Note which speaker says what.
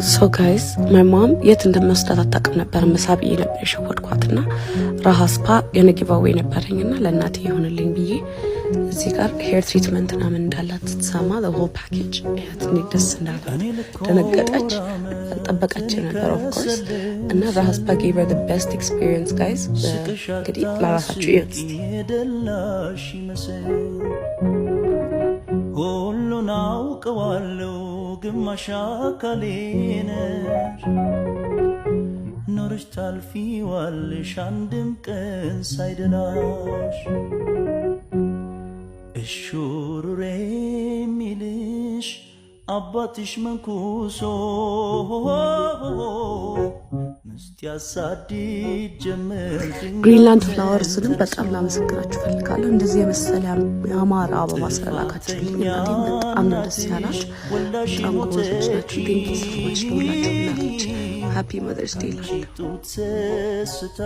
Speaker 1: So guys, my mom የት እንደምወስዳት አታውቅም ነበር። ምሳ ብዬ ነበር የሸወድኳት እና ራሃ ስፓ የሆነ giveaway ነበረኝ እና ለእናቴ የሆንልኝ ብዬ እዚህ ጋር hair treatment ምናምን እንዳላት ስትሰማ whole package እንዴት ደስ እንዳላት፣ ደነገጠች። አልጠበቀች ነበር of course። እና ራሃ ስፓ gave her the best experience, guys። እንግዲህ ለራሳችሁ እዩት እስቲ።
Speaker 2: የደላሽ ይመስል ሁሉን አውቀዋለሁ፣ ግማሽ አካሌ ነሽ፣ ኖረሽ ታልፊዋለሽ አንድም ቀን ሳይደላሽ። እሹሩሬ የሚልሽ አባትሽ መንኩሶ ምስት ያሳድድ ጀመር።
Speaker 1: Greenland Flowers ንም በጣም ላመሰግናችሁ ፈልጋለሁ። እንደዚህ የመሰለ ያማረ አበባ ስለላካችሁልኝ እናቴም በጣም ነው ደስ ያላት። በጣም ጎበዞች ናቸው። Thank you so much ለሁላችሁ እናቶች። Happy Mother's Day እላለሁ።
Speaker 2: ጡት ስስታ።